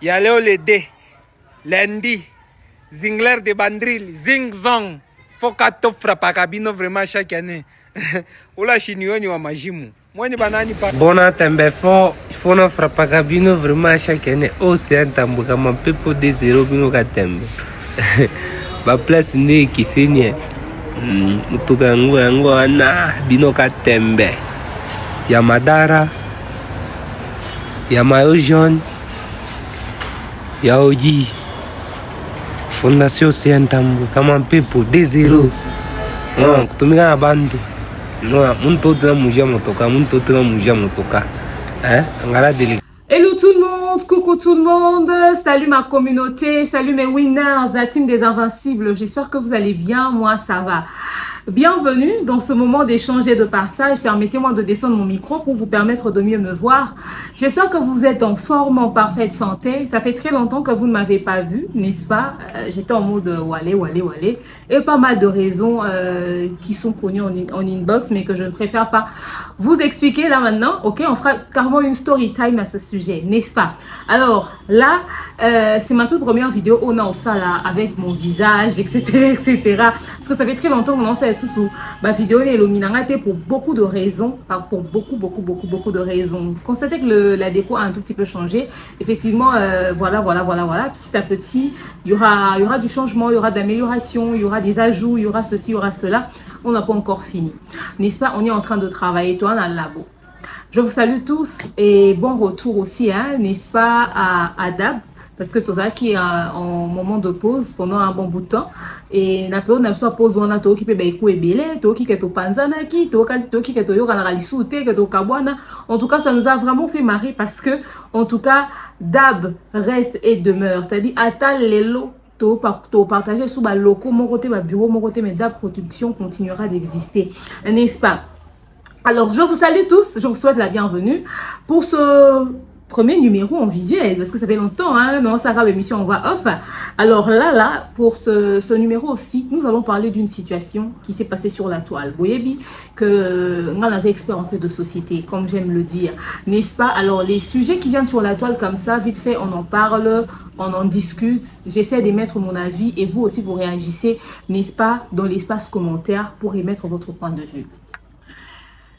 Ya leo le 2 lundi, Zingler de Bandril, Zing Zong. Foka to frappaka bino vraiment chaque année. Ula shinioni wa majimu. Mweni banani pa. Bona tembe fo fo na frappaka bino vraiment chaque année. Océan tambuka mapepo de zero bino ka tembe. Ba place nde ekeseni. Motuka yango yango wana bino ka tembe. Ya Madara, ya maillot jaune, ya Oji. Fondation Océan Tambwe kama mpepo 2-0. Non, kutumika na bantu. Non, muntu ote na mujia motoka, muntu ote na mujia motoka. Hein? Angala deli. Hello tout le monde, coucou tout le monde, salut ma communauté, salut mes winners, la team des invincibles, j'espère que vous allez bien, moi ça va. Bienvenue dans ce moment d'échange et de partage, permettez-moi de descendre mon micro pour vous permettre de mieux me voir. J'espère que vous êtes en forme, en parfaite santé, ça fait très longtemps que vous ne m'avez pas vu, n'est-ce pas? J'étais en mode walé, walé, walé, et pas mal de raisons qui sont connues en inbox, mais que je ne préfère pas vous expliquer là maintenant. Ok, on fera carrément une story time à ce sujet, n'est-ce pas? Alors là, c'est ma toute première vidéo on a ça là avec mon visage, etc., etc. Parce que ça fait très longtemps qu'on en sait sous ma vidéo est pour beaucoup de raisons, pour beaucoup, beaucoup, beaucoup, beaucoup de raisons. Vous constatez que la déco a un tout petit peu changé. Effectivement, voilà, voilà, voilà, voilà. Petit à petit, il y aura du changement, il y aura d'amélioration, il y aura des ajouts, il y aura ceci, il y aura cela. On n'a pas encore fini, n'est-ce pas? On est en train de travailler, toi, dans le labo. Je vous salue tous et bon retour aussi, hein, n'est-ce pas, à Dab, parce que tozalaki en moment de pause pendant un bon bout de temps et na période na biso ya pause wana, toyoki mpe baeko ebele, toyoki ke topanzanaki, toyoki ke toyokanaka lisusu te, ke tokabwana. En tout cas, ça nous a vraiment fait marrer parce que en tout cas Dab reste et demeure, c'est-à-dire ata lelo topartage sous balocaux moko te, babureau moko te, mais Dab Production continuera d'exister, n'est-ce pas? Alors, je vous salue tous, je vous souhaite la bienvenue pour ce premier numéro en visuel, parce que ça fait longtemps, hein, dans sa grave émission en voix off. Alors là, là, pour ce numéro aussi, nous allons parler d'une situation qui s'est passée sur la toile. Vous voyez que on est expert en fait de société, comme j'aime le dire, n'est-ce pas? Alors, les sujets qui viennent sur la toile comme ça, vite fait, on en parle, on en discute, j'essaie d'émettre mon avis et vous aussi, vous réagissez, n'est-ce pas, dans l'espace commentaire pour émettre votre point de vue.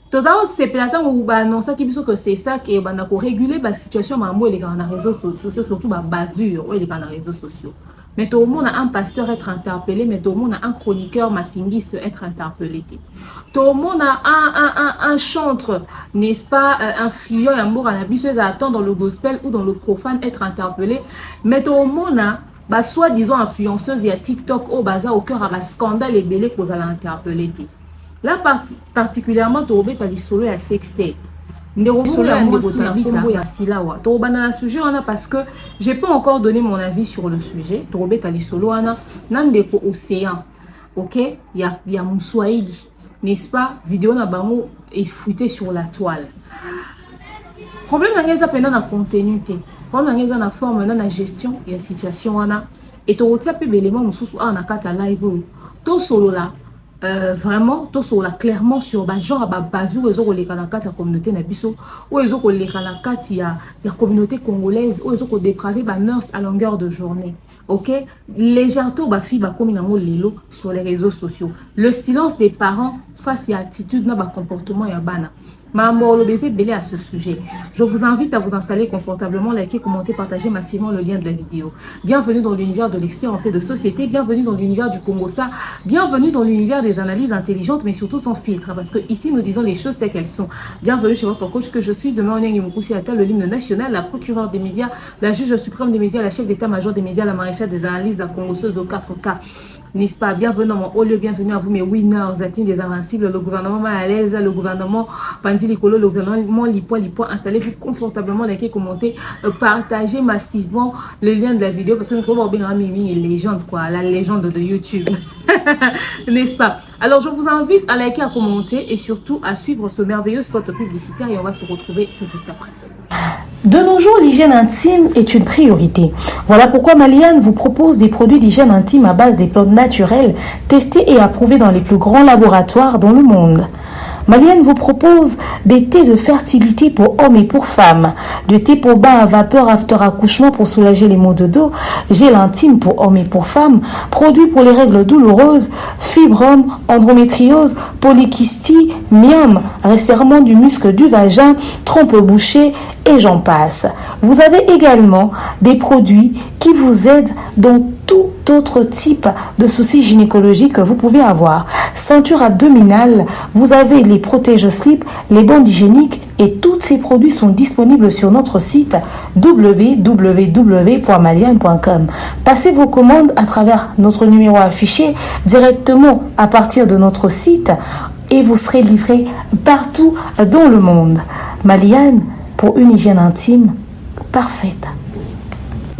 Toza kosepela ntango baannonçaki biso que c'est ça ke banda koréguler basituation makambo elekaka na réseaux sociaux, surtout babavure oyo elekaka na réseaux sociaux. Mais tomona un pasteur être interpellé, mais tomona un chroniqueur mafingiste être interpellé te. Tomona un chantre, n'est-ce pas, influent ya mboka na biso, ezala tant dans le gospel ou dans le profane, être interpellé. Mais tomona ba soi-disant influenceuse ya TikTok oyo baza au cœur ya bascandale ebele kozala interpellé te. Là particulièrement, tobeta lisolo ya sextape, ndeko moko ya mwasi na nkombo ya Silawa. Tokobanda na sujet wana parce que j'ai pas encore donné mon avis sur le sujet. Tokobeta lisolo wana na ndeko Océan, ok, ya moswahili, n'est-ce pas? Vidéo na bango efuité sur la toile. Problème na ngai eza mpenza na contenu te, problème na ngai eza na forme na gestion ya situation wana. E tokotia mpe belema mosusu awa na kati ya live oyo, tosolola vraiment, tosolola clairement sur bagenre ya babavure oyo ezokoleka na kati ya communauté na biso, oyo ezokoleka na kati ya communauté congolaise, oyo ezokodéprave bamœurs à longueur de journée, ok? Légèreté oyo bafille bakomi nango lelo sur les réseaux sociaux, le silence des parents face ya attitude na bacomportement ya bana. Maman olobi ebele à ce sujet. Je vous invite à vous installer confortablement, liker, commenter, partager massivement le lien de la vidéo. Bienvenue dans l'univers de l'expert en fait de société, bienvenue dans l'univers du Congo ça, bienvenue dans l'univers des analyses intelligentes mais surtout sans filtre, parce que ici nous disons les choses telles qu'elles sont. Bienvenue chez votre coach que je suis, demain on le l'hymne national, la procureure des médias, la juge suprême des médias, la chef d'état-major des médias, la maréchale des analyses, la congosseuse au 4K. N'est-ce pas? Bienvenue dans mon haut lieu, bienvenue à vous mes winners, team des invincibles, le gouvernement mal à l'aise, le gouvernement Pandi Likolo, le gouvernement Lipois Lipois. Installez-vous confortablement, likez, commentez, partagez massivement le lien de la vidéo parce que nous avons une légende, quoi, la légende de YouTube. N'est-ce pas? Alors je vous invite à liker, à commenter et surtout à suivre ce merveilleux spot publicitaire et on va se retrouver tout juste après. De nos jours, l'hygiène intime est une priorité. Voilà pourquoi Maliane vous propose des produits d'hygiène intime à base des plantes naturelles, testés et approuvés dans les plus grands laboratoires dans le monde. Maliane vous propose des thés de fertilité pour hommes et pour femmes, du thé pour bain à vapeur after accouchement pour soulager les maux de dos, gel intime pour hommes et pour femmes, produits pour les règles douloureuses, fibrome, endométriose, polykystie, myome, resserrement du muscle du vagin, trompe bouchée et j'en passe. Vous avez également des produits qui vous aident dans tout autre type de soucis gynécologiques que vous pouvez avoir. Ceinture abdominale, vous avez les protège-slips, les bandes hygiéniques et tous ces produits sont disponibles sur notre site www.maliane.com. Passez vos commandes à travers notre numéro affiché directement à partir de notre site et vous serez livré partout dans le monde. Maliane, pour une hygiène intime parfaite.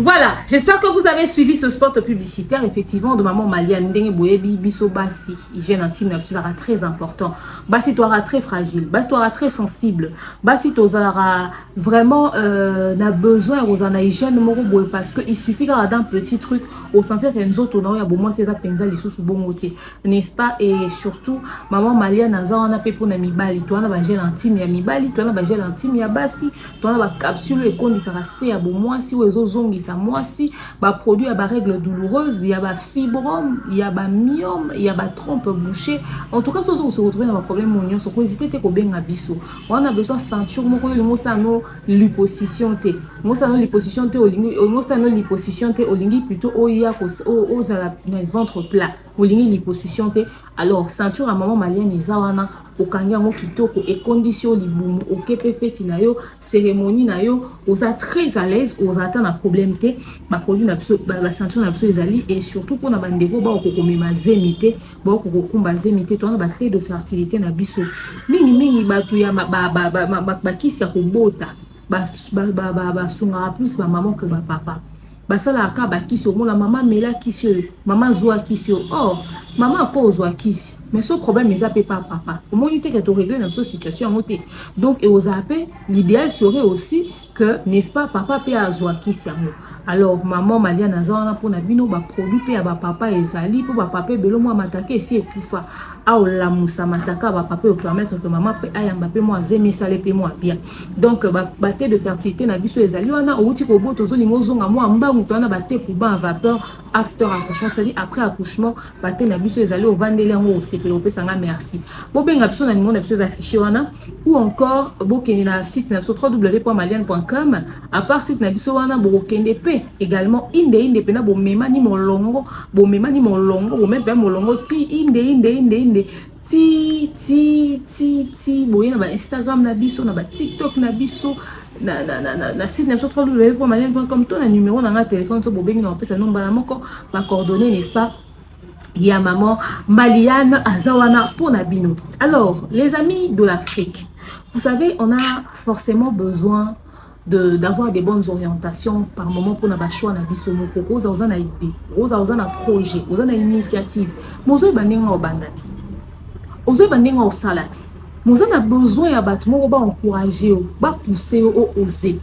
Voilà, j'espère que vous avez suivi ce spot publicitaire, effectivement, de Maman Maliane ndenge boyebi biso basi, hygiène intime na biso ezalaka très important. Basi tozalaka très fragile, basi tozalaka très sensible, basi tozalaka vraiment na besoin ya kozala na hygiène moko boye parce que il suffit kaka d'un petit truc osentir ke nzoto na oyo ya bomwasi eza mpenza lisusu bongo te, n'est-ce pas? Et surtout, Maman Maliane aza wana mpe mpona mibali. Towana bagel intime ya mibali, towana bagel intime ya basi, towana bacapsule oyo ekondisaka se ya bomwasi, oyo ezozongisa mwasi, baproduit ya barègle douloureuse, ya bafibrome, ya bamyome, ya batrompe bouché. En tout cas, soki ose retrouve na baproblème oyo nyonso, kohésite te kobenga biso. Wana besoin ceinture moko oyo olingi osala no liposuction te, olingi osala no liposuction te, olingi osala no liposuction te, olingi plutôt oya ozala na ventre plat, olingi liposuction te, alors ceinture ya Mama Maliane eza wana. Okangi yango kitoko, ekondisi yo libumu, oke mpe feti na yo, cérémonie na yo, oza très à l'aise, oza ata na problème te. Baproduit na biso, baceinture na biso ezali. Et surtout mpona bandeko baokoka komema zemi te, baokoka kokumba zemi te, towana bathé de fertilité na biso. Mingimingi bato ya bakisi ya kobota basungaka plus bamama ke bapapa. Basalaka kaka bakisi, omona mama amela kisi oyo, mama azwa kisi oyo. Or mama ako ozwa kisi, mais so problème eza mpe pa papa, omoni te ke torégler na biso situation yango te. Donc ekozala mpe, l'idéal serait aussi que, n'est-ce pas, papa mpe azwa kisi yango. Alors Maman Maliane aza wana mpona bino. Baproduit mpe ya bapapa ezali, mpo bapapa ebele mwa mataka esi ekufa, aolamusa mataka ya bapapa, epermettre que mama mpe ayamba mpe mwa zemi, esale mpe mwa bien. Donc bathé de fertilité na biso ezali wana. Outi kobota, ozolinga ozonga mwa mbangu, to wana bathé pour bain vapeur after accouchement, c'est-à-dire après accouchement. Bathé na biso ezali, ovandeli yango, osepela, opesanga merci. Bobenga biso na numéro na biso eza affiché wana, ou encore bokende na site na biso www.maliane.com. À part site na biso wana, bokokende mpe également inde inde mpena, bomemani molongo, bomemani molongo, bomemi mpe molongo ti inde inde inde inde ti ti ti ti boye na bainstagram na biso, na batiktok na biso, na site na biso www.maliane.com to na numéro na nga téléphone. So bobengi na bapesa no mbala moko bacoordonnées, n'est-ce pas, ya Maman Maliane, aza wana mpona bino. Alors les amis de l'Afrique, vous savez, on a forcément besoin d'avoir des bonnes orientations par moment mpona bachoix na biso moko. Oza oza na idée, oza oza na projet, oza na initiative, mais ozoyeba ndenge obanda te, ozoyeba ndenge osala te, mais oza na besoin ya bato moko baencourage yo, bapousse yo ooser,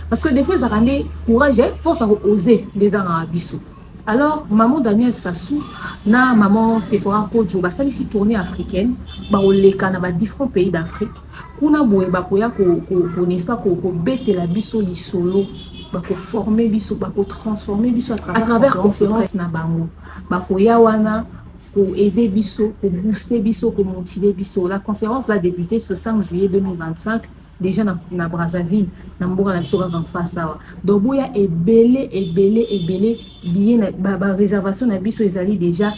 parce que des fois ezalaka nde courage, force ya kooser nde ezangaka biso. Alors Maman Daniel Sassou na Maman Sephora Kojo basalisi tournée africaine, bakoleka na badifférents pays d'Afrique kuna boye, bakoya, n'est-ce pas, kobetela biso lisolo, bakoforme biso, bakotransforme biso à travers conférence na bango. Bakoya wana koaider biso, kobooster biso, komotiver biso. La conférence va débuter ce 5 juillet 2025 déjà na Brazzaville, na mboka na biso kaka face awa. Donc boya ebele ebele ebele. Billet, baréservation na biso ezali déjà.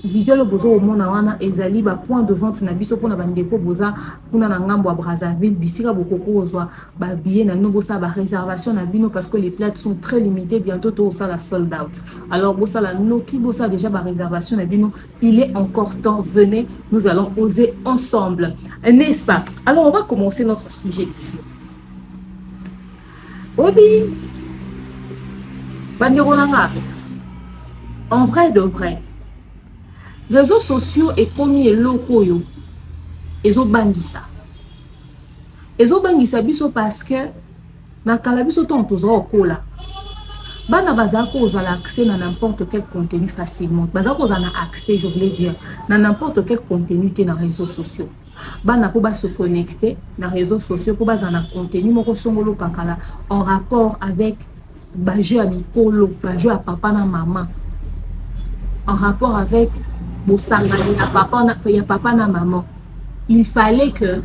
Visuel oyo boza komona wana ezali bapoint de vente na biso mpona bandeko boza kuna na ngambo ya Brazzaville, bisika bokoki kozwa babillet na bino, bosala baréservation na bino, parce que les places sont très limitées. Bientôt tokosala sold out. Alors bosala noki, bosala déjà baréservation na bino, il est encore temps. Venez, nous allons oser ensemble, n'est-ce pas? Alors on va commencer notre sujet du jour. Obi bandeko na nga, en vrai de vrai, réseaux sociaux ekomi eloko oyo ezobangisa biso, parce que na kala biso ntango tozwa kokola, bana bazala kozala accès na n'importe quel contenu facilement, bazala kozala na accès, je voulais dire, na n'importe quel contenu te na réseaux sociaux. Bana mpo ba se connecter na réseaux sociaux, mpo bazala na contenu moko songolo pakala en rapport avec bajeu ya mikolo, bajeu ya papa na mama, en rapport avec bosangani ya papa na mama, il fallait que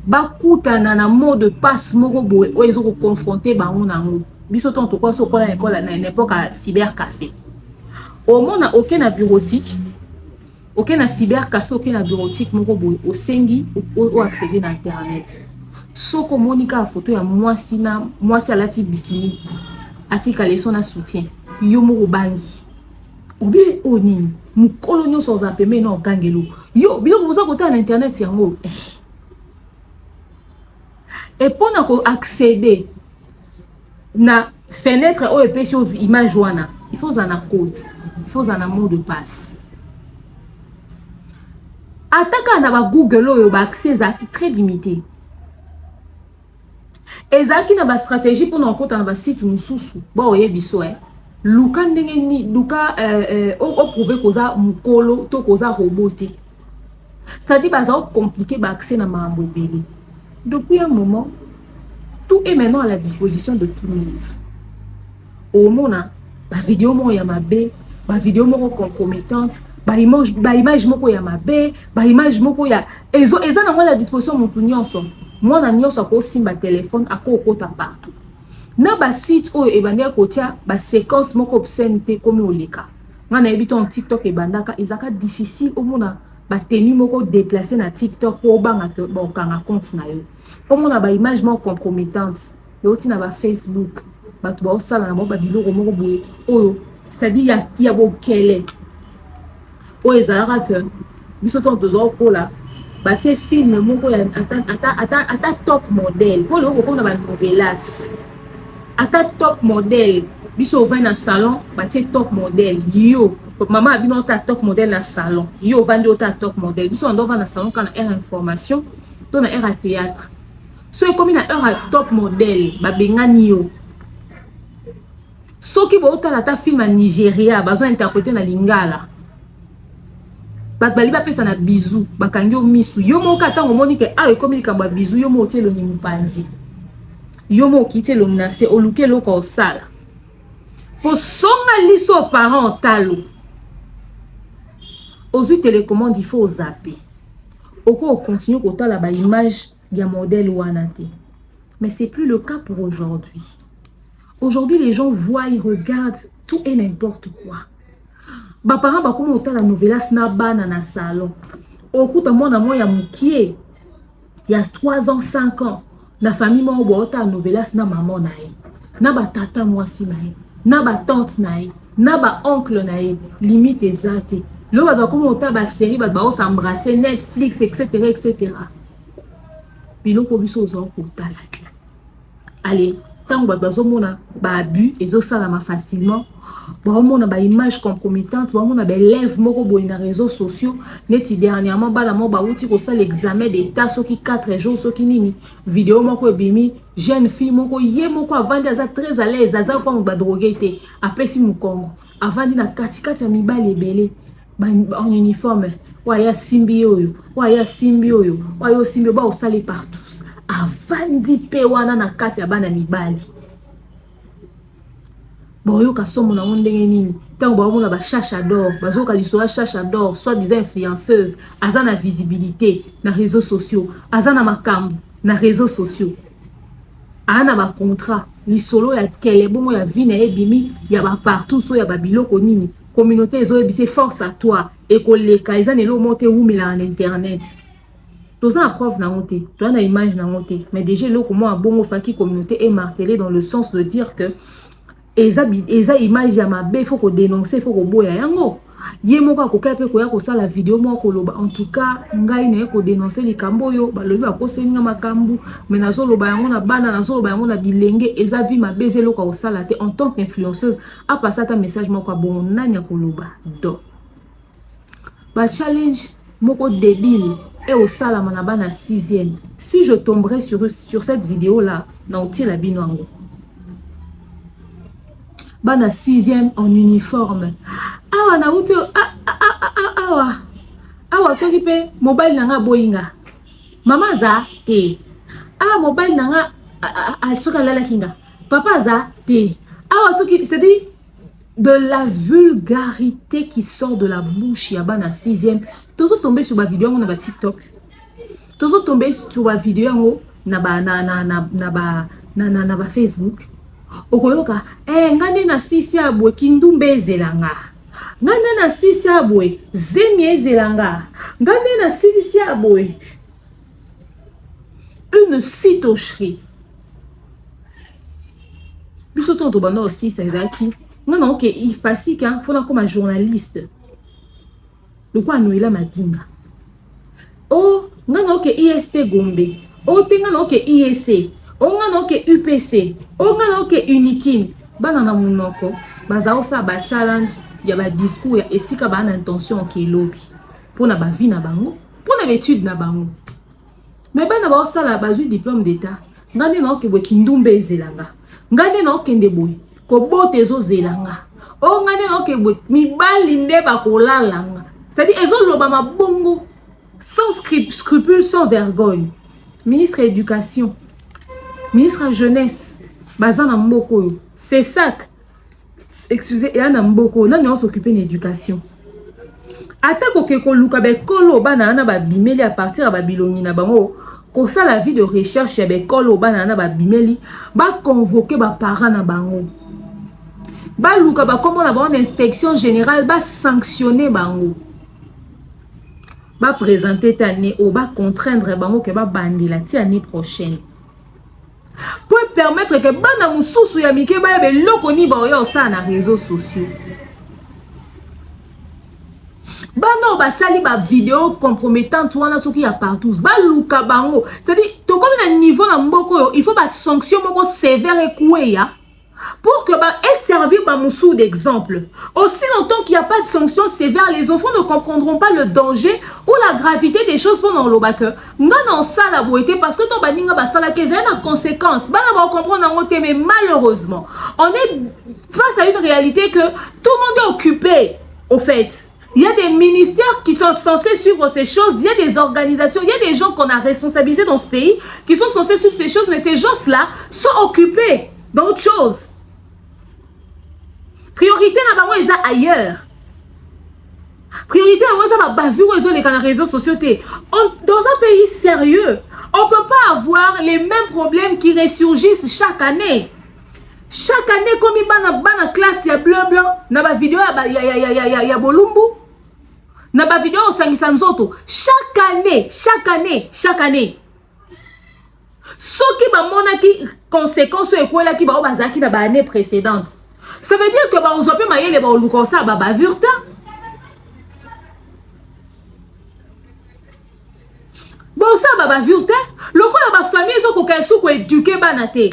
bakutana na mot de passe moko boye oyo ezokoconfronter bango nango. Biso ntango tokola, so okola na ekole na époque ya cyber café, omona oke na bureautique, oke na cyber café, oke na bureautique moko boye, osengi oaccéder na internet. Soki omoni kaka foto ya mwasi na mwasi alati bikini, atika leso na soutien, yo moko obangi obe oyo nini. Mokolo nyonso ozala pembeni na ogangelo yo biloko boza kotala na internet yango. E mpona koaccéder na fenêtre oyo epesi yo image wana, il faut ozala na code, il faut ozala na mot de passe. Ata kaka na bagoogle oyo, baaccès ezalaki très limité. Ezalaki na bastratégie mpona kokota na basite mosusu. Baoyebi so luka ndenge ni luka oprouver koza mokolo to koza robot te, c'est-à-dire baza compliqué baaccès na makambo ebele. Depuis un moment, tout est maintenant à la disposition de tout le monde. Omona bavideo moko ya mabe, bavideo moko compromettante, baimage moko ya mabe, baimage moko ya eza nango à la disposition. Motu nyonso, mwana nyonso akosimba telefone, akokota partout na basite oyo ebandaki kotia baséquence moko obscène te. Komi oleka, nga nayebi to TikTok ebandaka, ezalaka difficile omona batenue moko déplacé na TikTok mpo obanga bakokanga compte na yo. Omona baimage moko compromettante euti na bafacebook, bato baosala na bango babiloko moko boye oyo, c'est-à-dire ya bokele oyo ezalaka ke biso ntango tozwa kokola, batie film moko ya ata Top Model, mpo lelo kokoma na banovelas, ata Top Model, biso ovandi na salon, batie Top Model, yo mama abino ota Top Model na salon, yo ovandi ota Top Model. Biso bando ovanda na salon kaka na heure information to na heure ya théâtre. So ekomi na heure ya Top Model, babengani yo. Soki bootala ata film ya Nigeria, bazo interpréter na lingala, bato bali bapesa na bizu, bakangi yo misu. Yo moko ntango omoni ke awa ekomi likambo ya bizu, yo moko otie elongi mopanzi, yo moko okiti elongi na se, oluki eloko osala mpo songa liso. Parent otalo, ozwi télécommande, il faut ozapper, oko ocontinuer kotala baimage ya modèle wana te. Mais c'est plus le cas pour aujourd'hui. Aujourd'hui, les gens voient, ils regardent tout et n'importe quoi. Baparent bakoma kotala novelas na bana na salon. Okuta mwana moko ya mokie ya 3 ans, 5 ans, na famille moko bootala novelas na mama na ye, na batata mwasi na ye, na batante na ye, na baoncle na ye. Limite eza te. Lelo bato bakoma kotala basérie, bato baos'embrasser, Netflix, etc, etc. Biloko biso ozala kotala te. Ale ntango bato bazomona baabus ezosalama facilement, baomona baimage compromettante, baomona baélève moko boye na réseaux sociaux. Neti dernièrement, bana moko bauti kosala examen d'état, soki 4 jours, soki nini, video moko ebimi, jeune fille moko, ye moko avandi, aza très à l'aise, aza kwango badrogué te, apesi mokongo, avandi na katikati ya mibali ebele en uniforme. Oyo aye asimbi oyo, oyo aye asimbi oyo, oyo aye osimbi oyo, baosali partout. Avandi mpe wana na kati ya bana mibali. Baoyoka somo nango ndenge nini ntango baomona bachacha d'or, bazoyoka lisolo ya Chacha d'or, soit disant influenceuse, aza na visibilité na réseaux sociaux, aza na makambo na réseaux sociaux, aa na bacontrat, lisolo ya kele bongo ya vie na ye ebimi ya bapartout, so ya babiloko nini, communauté ezoyebisa force à toi, ekoleka, eza na eloko moko te ewumelaka na internet. Toza na preuve nango te, toza na image nango te, mais déjà eloko moko ya bongo faki communauté emarteler dans le sens de dire que eza image ya mabe, faut kodénoncer, faut koboya yango. Ye moko akoki mpe koya kosala video moko koloba: "En tout cas, ngai naye kodénoncer likambo oyo balobi, bakoselinga makambo, mais nazoloba yango na bana, nazoloba yango na bilenge, eza vie mabe, eza eloko ya kosala te." En tant qu'influenceuse, apasa ata message moko ya bongo, nani akoloba? Do bachallenge moko débile e osalama na bana 6e. Si je tomberai sur cette vidéo là, na otiela bino yango. Bana 6e en uniforme, awa nauti awa. Awa soki mpe mobali na nga aboyi nga, mama aza te. Awa mobali na nga soki alalaki nga, papa aza te. Awa soki, c'est-à-dire de la vulgarité qui sort de la bouche ya bana 6e. Tozo tomber sur ba vidéo yango na ba TikTok. Tozo tomber sur ba vidéo yango na ba na na na na ba na na na ba Facebook. Okoyoka eh nga nde na sisi ya boye kindumba ezela nga. Nga nde na sisi ya boye zemi ezela nga. Nga nde na silisi ya boye. Une citocherie. Biso ntango tobanda kosisa ezalaki nga na oke ifasika mpo nakoma journaliste lokola Noela Madinga. O oh, nga na oke ISP Gombe, o oh, te nga na oke IEC, o oh, nga na oke UPC, o nga na oke Unikin. Bana na monoko baza kosala ba challenge ya ba discours ya esika baa na intention oke lobi mpo na ba vie na bango, mpo na ba etude na bango. Mais bana baosala bazwi diplôme d'état, nga nde naoke boye kindumba ezela nga, nga nde naokende boye kobota ezozela nga, o nga nde naoke boye mibali nde bakolala nga. C'est-à-dire ezolobama bongo sans scrupule, sans vergogne. Ministre ya éducation, ministre ya jeunesse baza na mboka oyo, c'est ça. Excusez, eya na mboka oyo nani aosokipe na éducation? Ata koke koluka baekole oyo bana wana babimeli à partir ya babilongi na bango, kosala vie de recherche ya baekole oyo bana wana babimeli, baconvoke baparent na bango, baluka bakombo na bango na inspection générale, basanctionne bango, baprésente te année oyo, bacontraindre bango ke babandela ti année prochaine, po permettre ke bana mosusu ya mike bayeba eloko nini baoya kosala na réseaux sociaux. Bana oyo basali ba vidéo compromettante wana soki ya partout, baluka bango. C'est-à-dire tokomi na niveau na mboka oyo il faut ba sanction moko sévère ekweya pour que ba servir ba mosusu d'exemple. Aussi longtemps qu'il n'y a pas de sanctions sévères, les enfants ne comprendront pas le danger ou la gravité des choses. Pendant loba que nga na osala boye te parce que to baninga basalaki ezali na conséquence, bana ba comprendre yango te. Mais malheureusement, on est face à une réalité que tout le monde est occupé. Au fait, il y a des ministères qui sont censés suivre ces choses, il y a des organisations, il y a des gens qu'on a responsabilisés dans ce pays qui sont censés suivre ces choses, mais ces gens-là sont occupés d'autres choses. Priorité na bango eza ailleurs. Priorité na bango eza ba bavure ezoleka na réseaux sociaux te. Dans un pays sérieux, on peut pas avoir les mêmes problèmes qui ressurgissent chaque année. Chaque année komi bana bana classe ya bleu blanc na ba vidéo ya, ba, ya, ya, ya, ya, ya, ya bolumbu, na ba vidéo osangisa nzoto chaque année, chaque année, chaque année. Soki bamonaki conséquence oyo ekwelaki bango bazalaki na ba année précédente, ça veut dire que baozwa mpe mayele, baoluka kosala ba bavure te, bosala ba bavure te. Lokola bafamille ezokoka esu koéduquer bana te,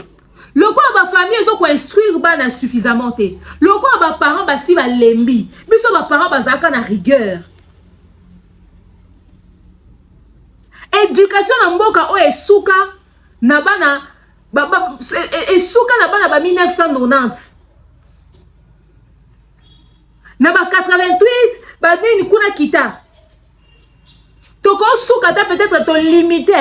lokola bafamille ezokoinstruire bana suffisamment te, lokola baparent basi balembi. Biso baparent bazalaka na rigueur éducation na mboka oyo esuka na bana esuka na bana ba 1990, na ba 88, banini kuna kita. Tokosuka ata peut-être tolimite,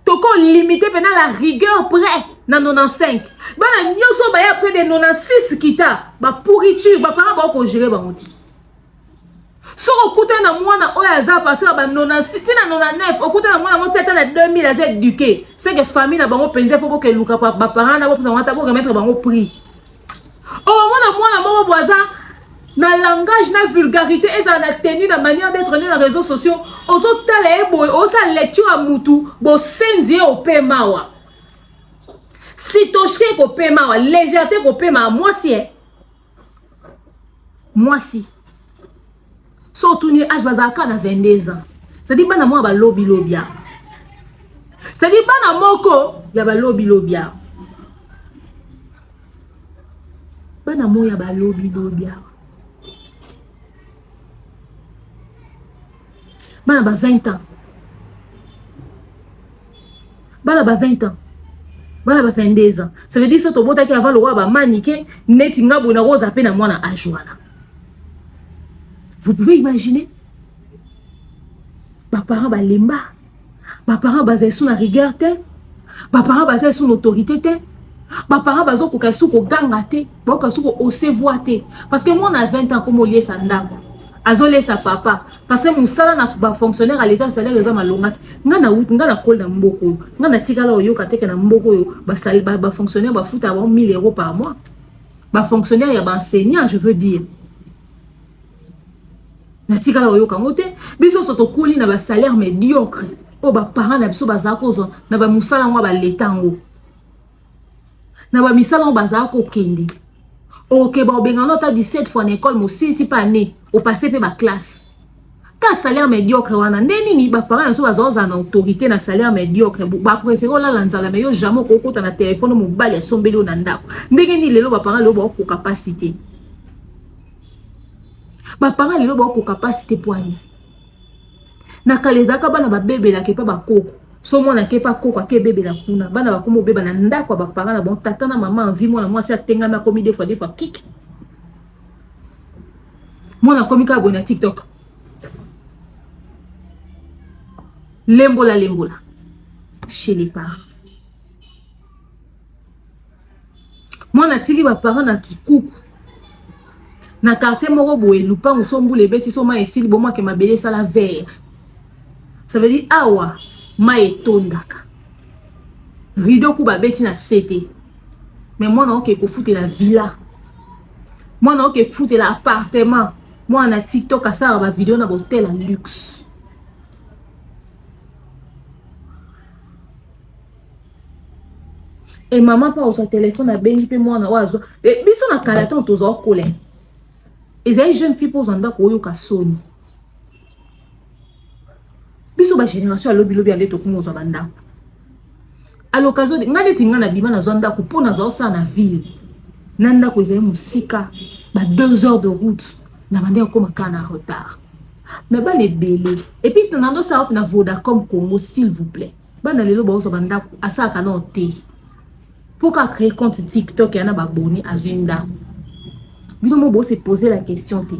tokolimite mpena la rigueur près na 95. Bana nyonso baya près de 96 kita, bapourriture, baparent bakogérer bango te. Soki okutani na mwana oyo aza à partir ya ba 96 ntina 99, okutani na mwana ngo ti ata na 2000 aza éduqué, c'est que famille na bango mpenza fo bokeluka baparent na bopesa bango ata boremettre bango prix. Okomona mwana moko bo aza na langage na vulgarité, ezala na tenue, na manière d'être né na réseaux sociaux. Ozotala ye boye, ozosala lecture ya mutu, bosenzi ye opema awa, sitocherie ekopema awa, légèreté ekopema. Mwasi e mwasi so otuni âge, bazalaka na 22 ans. C'est-à-dire bana moko balobilobi awa, c'est-à-dire bana moko ya balobilobi awa, bana moko ya balobilobi awa, bana ba 20 ans, bana ba 20 ans, bana ba 22 ans. Ça veut dire so tobotaki avant lokola bamanike neti nga boye, nakoza mpe na mwana âge wana. Vous pouvez imaginer. Ba parents balemba. Ba parents bazali sous na rigueur te. Ba parents bazali sous na autorité te. Ba parents bazokoka sous koganga te. Bakoka sous ko hausser voix te. Parce que mwana 20 ans comme oliesa ndako. Azolesa papa. Parce que mosala na ba fonctionnaire à l'état salaire eza malonga te. Nga na wuti nga na koli na mboka oyo. Nga na tikala oyoka te ke na mboka oyo ba, ba, ba fonctionnaire bafuta bango 1000 euros par mois. Ba fonctionnaire ya ba enseignant je veux dire. Natikala koyoka yango te. Biso nyonso tokoli na ba salaire médiocre oyo ba parents na biso bazala kozwa na ba mosala yango ya ba leta yango. Na ba misala yango bazala kokende. Oke ba obengana ata 17 fois na école mosilisi pa année, opasse pe ba classe. Ka salaire médiocre wana nde nini ba parents na biso bazala kozala na autorité na salaire médiocre, ba préféré olala nzala mais yo jamais okokota na téléphone mobali asombeli yo na ndako. Ndenge nini lelo ba parents lelo bakokoka pasi te? Ba parents lelo bakokoka pasi te poani. Na kala ezalaka bana babebelaka epa bakoko. So mwana ake epa koko ake ebebela kuna. Bana bakoma obeba na ndako ya ba parents na bango, tata na mama envie mwana mwasi atengami akomi deux fois deux fois kik. Mwana akomi kaka boye na TikTok. Lembola lembola chez les parents. Mwana atiki ba parents na kikuku na quartier moko boye lupangu so mbula ebeti so mai esili bomwake mabele esala vert. Ça veut dire awa mai etondaka. Rideau ku babeti na sete. Mais mwana oke kofutela villa. Mwana oke kofutela appartement. Mwana na TikTok asala ba video na hotel ya luxe. E mama mpe azwa telefone abengi mpe mwana oyo azwa e, biso na kala ntango tozwa kola ezali jeune fille mpo ozwa ndako oyoka soni biso ba génération ya lobi lobi ya nde tokoma ozwa bandako à l'occasion ngai neti ngai nabima nazwa ndako mpo nazwa osala na ville na ndako ezali mosika ba 2 heures de route na bande okoma kaka na retard mais bana ebele epuis nandosala wapi na Vodacom Congo s'il vous plaît bana lelo baozwa bandako asalaka nao te mpo ka créer compte TikTok ya na baboni azwi ndako bino mo bose poser la question te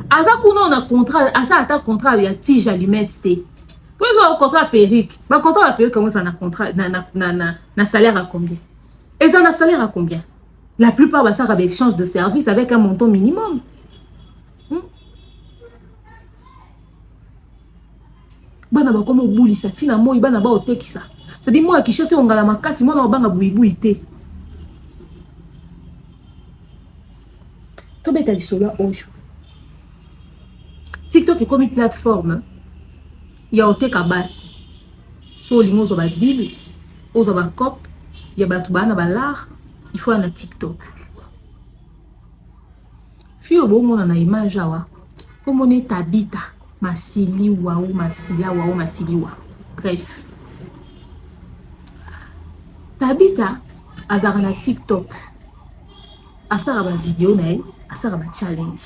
aza kuna na contrat asala ata contrat ya tige allumette te mpo ezwa contrat ya perruque ba contrat ya perruque yango eza na contrat na, na, na, na, na salaire ya combien eza na salaire ya combien la plupart basalaka ba échange de service avec un montant minimum Bana bakoma obulisa ntina moi bana baotekisa cestadi moi ya Kinshasa ongala makasi mwana obanga buibui te tobeta lisolo oyo TikTok ekomi plateforme ya oteka basi so olingi ozwa badile ozwa bacope ya bato baa na balar il faut ya na TikTok Fille oyo bomona na image awa kombo ne Tabitha Masiliwa ou Masilawa ou Masiliwa bref Tabitha azalaka na TikTok asalaka ba video na ye asalaka ba challenge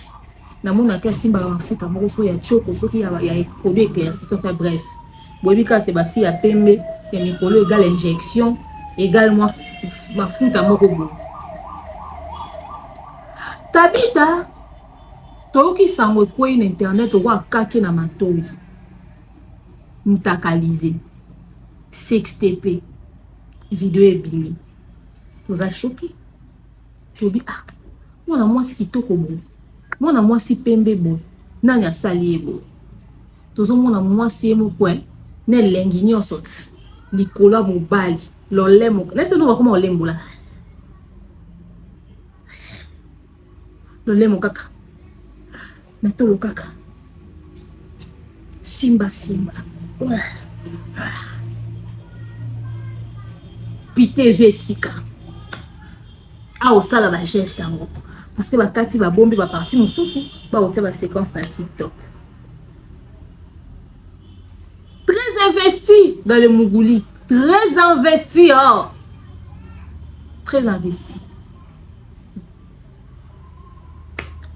namonaki asimbaka mafuta moko soki ya choko soki ya, ya produit éclaircissant enfin bref boyebi kaka te bafille ya pembe ya mikolo egale injection egale mwa mafuta moko boye Tabitha toyoki sango ekwei na internet okwa kake na matoyi mutakalize sextp video ebimi toza choqué tobi ah mwana mwasi kitoko boye mwana mwasi pembe boye nani asali ye boye tozomona mwasi ye moko eh, na elengi nyonso ti likolo ya mobali lolemo nese no bakoma olembola lolemo kaka na tolo kaka simba simba pite ezwi esika awa osala bageste yango parce que bakati babombi baparti mosusu bakotia baséquence na TikTok très investi dans le muguli très investi oh. Très investi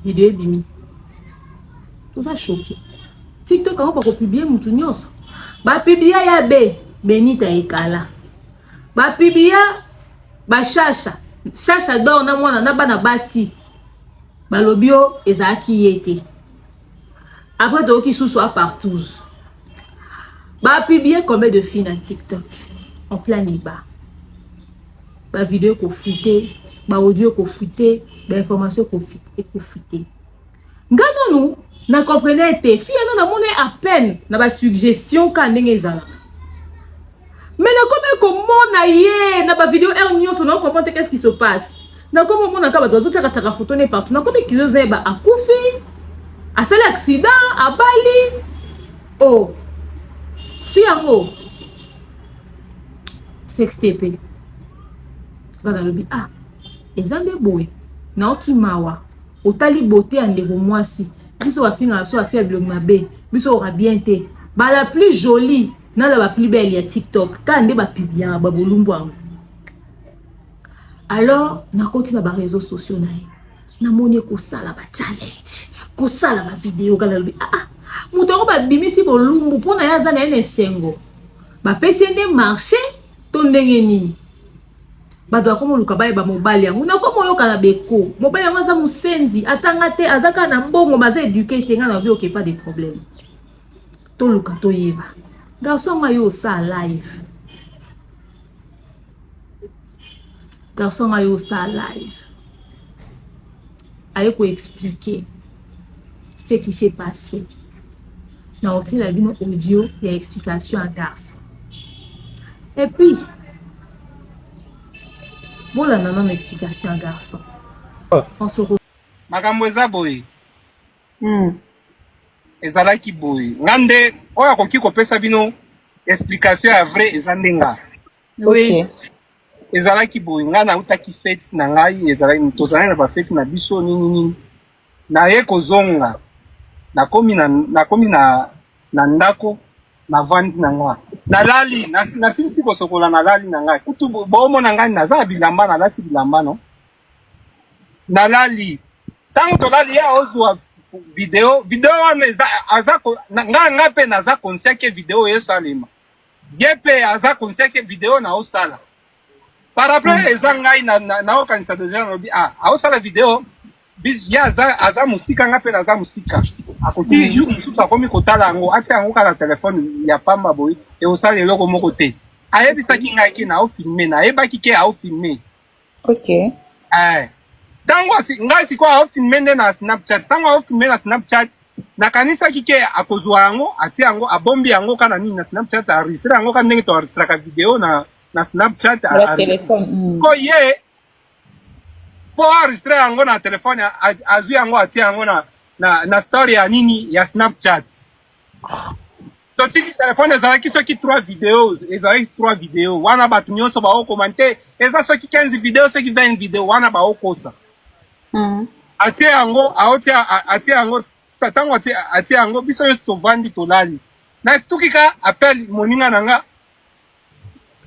video ebimi toza choqué TikTok yango bakopublie mutu nyonso bapublia ya be Benita ekala bapublia bashasha shasha dor na mwana na bana basi balobi yo ezalaki ye te. Après toyoki susu a partouze. Ba publier combien de filles na TikTok en plein débat. Ba vidéo ko fuite, ba audio ko fuite, ba information ko fuite, ko fuite. Nga nanu na comprenais te fille wana namoni à peine na ba suggestion ka ndenge ezalaka. Mais nakomi komona ye na ba vidéo heure nyonso na comprendre te qu'est-ce qui se passe. Nakomi komona ka bato bazotiaka tiaka photo ne partout. Nakomi curieuse nayeba akufi, asali accident, abali. Oh. Fille yango sextape. Nga nalobi ah eza nde boye. Naoki mawa. Otali beauté ya ndeko mwasi. Biso bafingaka biso bafi ya bilongi mabe. Biso oka bien te. Ba la plus jolie na la ba plus belle ya TikTok. Kaka nde ba publiaka ba bolumbu yango. Alors nakoti na ba réseaux sociaux na ye. Namoni kosala ba challenge, kosala ba vidéo kala lobi ah ah moto yango babimisi bolumbu mpo na ye aza na ye na esengo. Bapesi ye nde marché to ndenge nini? Bato bakoma oluka bayeba mobali yango. Nakoma oyoka na beko. Mobali yango aza mosenzi, atanga te, aza kaka na mbongo, mais aza éduqué te. Nga na lobi ok, pas de problème. Toluka toyeba. Garçon nga yo osala live. Garçon nga yo osala live. Aye ko expliquer ce qui s'est passé. Na otiela bino audio ya explication ya garçon. Et puis bolanda nano explication ya garçon. On se retrouve. Makambo eza boye. Ezalaki boye. Nga nde oyo akoki kopesa bino explication ya vrai eza nde nga. Oui. Ok. Ezalaki boye, nga nautaki fete na ngai, ezalaki tozalaki na ba fete na biso nini nini. Naye kozonga, nakomi na nakomi na na ndako, navandi na nga. Nalali, nasilisi kosokola nalali na ngai. Kutu bomona ngai naza na bilamba, nalati bilamba no. Nalali. Tango tolali ye aozwa video, video wana eza aza ko, na, nga nga pe naza conscient ke video esalema. Ye pe aza conscient ke video na osala. Par après eza ngai na na naokanisa deja nalobi ah aosala video ye aza aza mosika nga pe naza mosika. Akoki jour mosusu akomi kotala yango atia yango kaka na telefone ya pamba boye ekosala eloko moko te. Ayebisaki ngai ke nao filme, nayebaki ke ao filme. Ok. Eh. Tango asi ngai sikoyo ao filme nde na Snapchat. Tango ao filme na Snapchat, nakanisaki ke akozwa yango, atie yango, abombi yango kaka na nini na Snapchat, a enregistre yango kaka ndenge to enregistraka video na na Snapchat, Na telefone. Ko ye po enregistre yango na telefone, azwi yango atie yango na na na story ya nini ya Snapchat. Totiki telefone ezalaki soki 3 videos, ezalaki 3 videos wana bato nyonso baokoma te, eza soki 15 videos, soki 20 videos wana baokosa. Atie yango, aotia, atie yango, tango atie, atie yango, biso nyonso tovandi tolali. Na stuki ka appel moninga na nga,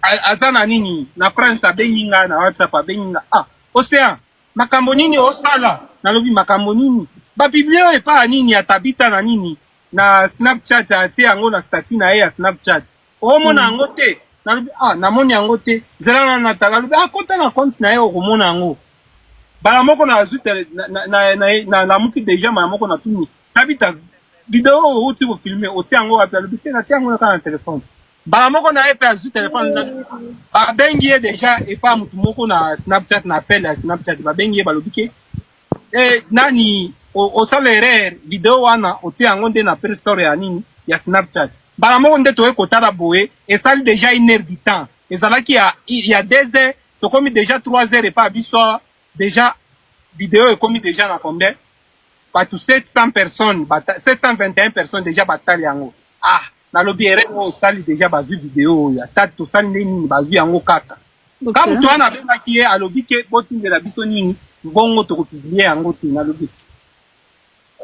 aza na nini na France, abengi nga na WhatsApp, abengi nga ah Océan, makambo nini osala? Nalobi makambo nini? Ba publier oyo epa ya nini ya Tabita na nini na Snapchat, atie yango na statut na ye ya Snapchat. Omona yango te? Nalobi ah namoni yango te. Zela na natala, nalobi ah kota na compte na ye okomona yango. Bala moko na azwi tele, na na na na namuki deja mala moko na tuni Tabita video oyo outi ko filmer otie yango wapi? Alobi te natie yango kaka na telefone. Mbala moko na ye pe azwi telefone na babengi ye deja epa mutu moko na Snapchat, na appel ya Snapchat babengi ye balobi ke eh, nani osala erreur video wana otie yango nde na Play Store ya nini ya Snapchat. Mbala moko nde toye kotala boye esali deja une heure du temps, ezalaki ya ya 2 heures, tokomi deja 3 heures epa biso deja video ekomi deja na combien bato 700 personnes, 721 personnes deja batali yango. Ah nalobi erreur oyo osali deja bazwi video oyo ata tosali nde nini bazwi yango kaka. Ka moto wana abengaki ye alobi ke botindela biso nini mbongo tokopublie yango te. Nalobi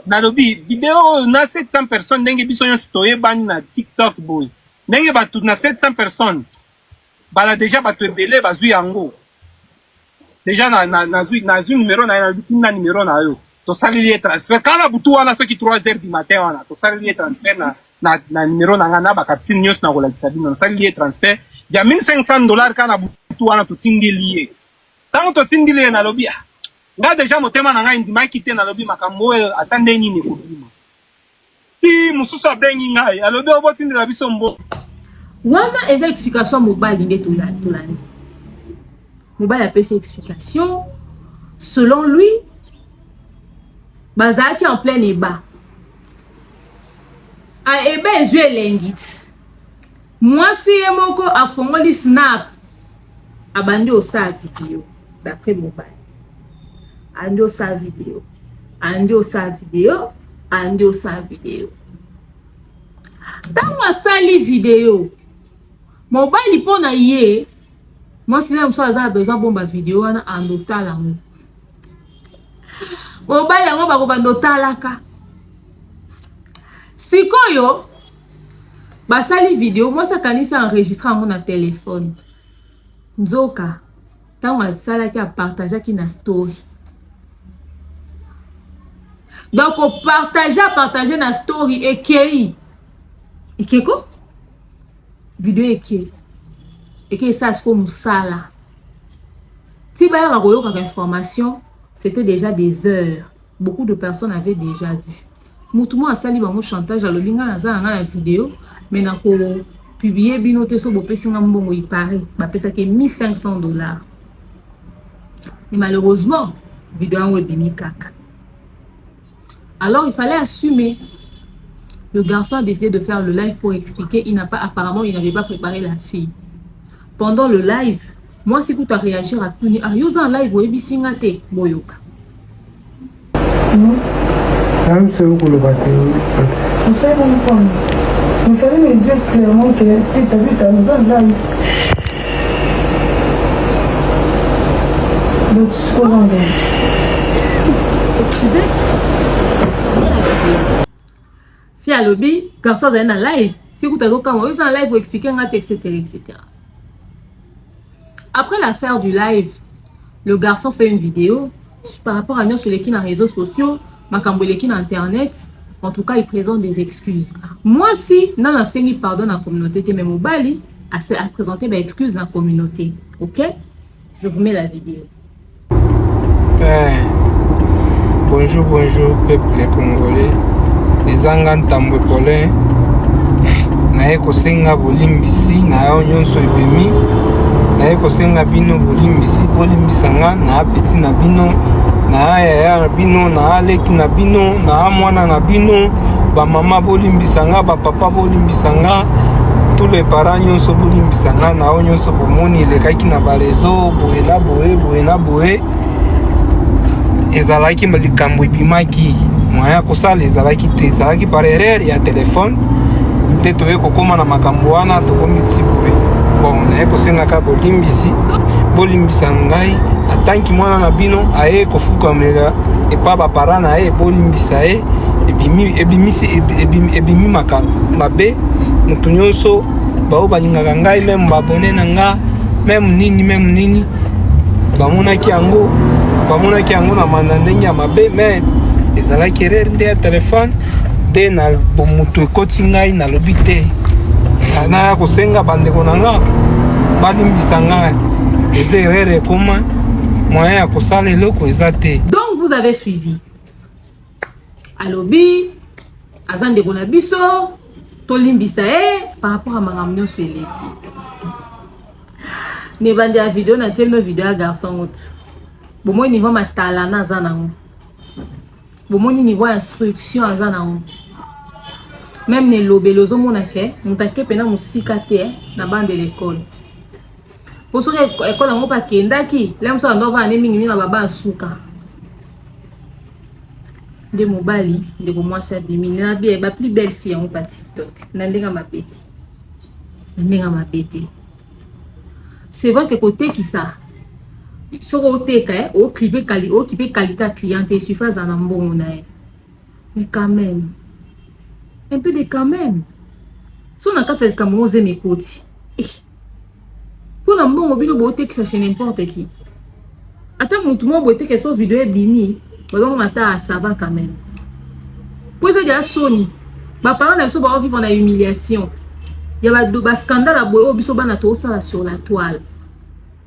nalobi video oyo na 700 personnes ndenge biso nyonso toyebani na TikTok boye ndenge bato na 700 personnes bala deja bato ebele bazwi yango deja na na nazwi nazwi numero na ye nalobi tinda numero na yo tosaleli ye transfert kala butu wana soki 3 heures du matin wana tosaleli ye transfert na na, na numero na nga na bakaptine nyonso na kolakisa bino nasaleli ye transfert ya 1500 dollars kaka na butu wana totindeli ye. Ntango totindeli ye nalobi ah, nga deja motema na ngai endimaki te, nalobi makambo oyo ata nde nini ekobima. Ti mosusu abengi ngai alobi obotindela biso mbo. Wana eza explication ya mobali nde tolandi. Mobali apesi explication selon lui bazalaki en plein eba. A eba ezwi elengi ti. Mwasi ye moko afongoli snap abandi osala video d'après mobali. Andi osala video. Andi osala video. Andi osala video. Ntango asali video, mobali mpo na ye mwasi na mosusu aza na besoin abomba video wana ando otala yango. Mobali yango bakobanda otalaka. Sikoyo basali video, mwasi akanisi enregistre yango na telefone. Nzoka ntango asalaki apartageaki na story. Donc opartage apartage na story ekei ekeko video ekei ekei esala sikoyo mosala ti bayaka koyokaka information, c'était déjà des heures, beaucoup de personnes avaient déjà vu. Mutu moko asali bango chantage, alobi nga naza na nga na video mais nako publier bino te so bopesi nga mbongo. Il paraît bapesaki 1500 $, mais malheureusement video yango ebimi kaka. Alors il fallait assumer. Le garçon a décidé de faire le live pour expliquer. Il n'a pas, apparemment il n'avait pas préparé la fille. Pendant le live, mwasi kutu aréagir, atuni: ah, yo oza en live, oyebisi nga te? Boyoka. Nayebi yo koloba te. Vous savez même pas. Il fallait me dire clairement que tu as vu, t'as besoin de live. Donc, tu comprends. Excusez la vidéo. Fille alobi garçon azali na live, fille kuta azokama oyo eza na live, oexplique nga te, etc etc. Après l'affaire du live, le garçon fait une vidéo par rapport à nyonso eleki na réseaux sociaux, makambo eleki na internet. En tout cas, il présente des excuses. Mwasi nano asengi pardon na communauté te, mais mobali a présenté baexcuse na communauté. Ok, je vous mets la vidéo. Eh, bonjour, bonjour peuple congolais. Ezanga Ntambwe Paulin, naye kosenga bolimbisi na yo nyonso ebimi. Naye kosenga bino bolimbisi, bolimbisa nga na petit na bino, na yaya na bino, na leki na bino, na mwana na bino. Bamama bolimbisa nga, bapapa bolimbisa nga, tous les parents nyonso bolimbisa nga na oyo nyonso bomoni elekaki na baréseaux boye na boye, boye na boye. Ezalaki likambo ebimaki, moyen ya kosala ezalaki te, ezalaki par erreur ya telefone te. Toye kokóma na makambo wana, tokomi ti boye. Bon, naye kosengaka bolimbisi, bolimbisa ngai atanki mwana na bino aye kofukamela epa baparents na ye, bolimbisa ye. Ebimi, ebimisi, ebimi, ebimi mabe. Moto nyonso bao balingaka ngai, même baabonnés na nga, même nini, même nini, bamonaki yango, bamonaki yango na manda ndenge ya mabe, mais ezalaki erreur nde ya telefone nde na bomoto ekoti. Ngai nalobi te, naya kosenga bandeko na nga balimbisa ngai, eza erreur ekoma, moyen ya kosala eloko eza te. Donc vous avez suivi. Alobi aza ndeko na biso, tolimbisa ye par rapport à makambo nyonso eleki. Na ebandi ya video natie bino video ya garçon ngo ti bomoni niveau matalana aza nango, bomoni niveau ya instruction aza nango, même na elobeli ozomona ke moto ake mpena mosika te na bande de l'école. Po soki ekole yango mpe akendaki le mosu ando avanda nde mingimingi na baba suka nde mobali. Ndeko mwasi abimi na bie ba plus belle fille yango pa TikTok na ndenge mabe te, na ndenge mabe te. C'est vrai que kotekisa, soki oteka, okipe okipe qualité ya client te, suffit azala na mbongo na ye, mais quand même un peu de quand même. So na kati ya likambo ngo ozema ekoti mpona mbongo, bino bootekisa chez n'importe qui, ata motu moko boye teke so video ebimi, bazomona ata ça va quand même. Po eza dia soni, baparent na biso baovivre na humiliation ya bascandale ya boye oyo biso bana toosala sur la toile.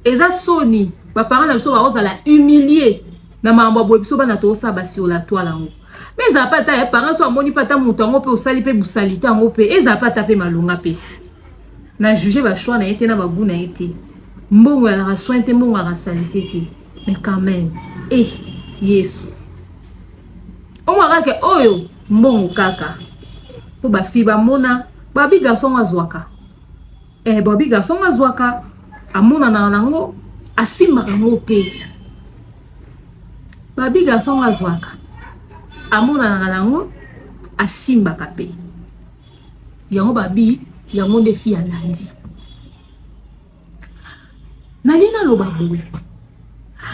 Eza soni, baparent na biso baozala humilie na makambo ya boye biso bana toosala ba sur la toile yango. Mais ezala mpe ata ya parents so amoni mpe ata moto yango mpe osali mpe busalite yango mpe ezala mpe ata mpe malonga mpe ti. Na juge ba choix na ye te na ba goût na ye te. Mbongo ezalaka soin te, mbongo ezalaka salite te. Mais quand même, eh Yesu. Omwa kaka oyo mbongo kaka. Po ba fille bamona, babi garçon azwaka. Eh babi garçon azwaka, amonanaka nango, asimbaka yango mpe. Babi garçon azwaka, amonanaka nango, asimbaka mpe. Yango babi, yango nde fille alandi. Nalingi naloba boye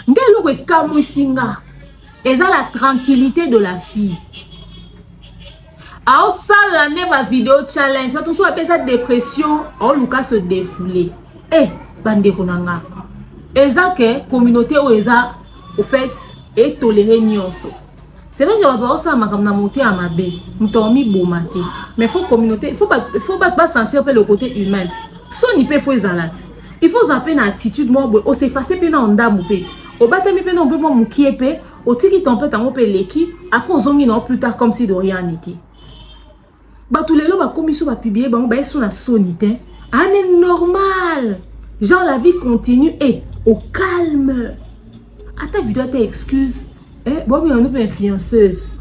nde eloko ekamwisi nga eza la tranquillité de la fille. Aosala nde ba video challenge, bato mosusu bapesa dépression, aoluka se défouler. Eh bandeko na nga, eza ke communauté oyo eza au fait etolere nyonso. C'est vrai que bato baosala makambo na motema mabe, moto akomiboma te, mais faut communauté, faut bato basentir mpe le côté humain. Soni mpe faut ezala te, il faut ozala mpe na attitude moko boye, osefase mpe na ndambu mpe te, obatami mpe na mpe mwa mokie mpe otiki tempête yango mpe eleki, après ozongi na yo plus tard comme si de rien n'était. Bato lelo bakomi so bapublie bango baye so na soni te, ane normal, genre la vie continue et au calme. Ata video ata excuse, eh, bobi yango mpe influenceuse.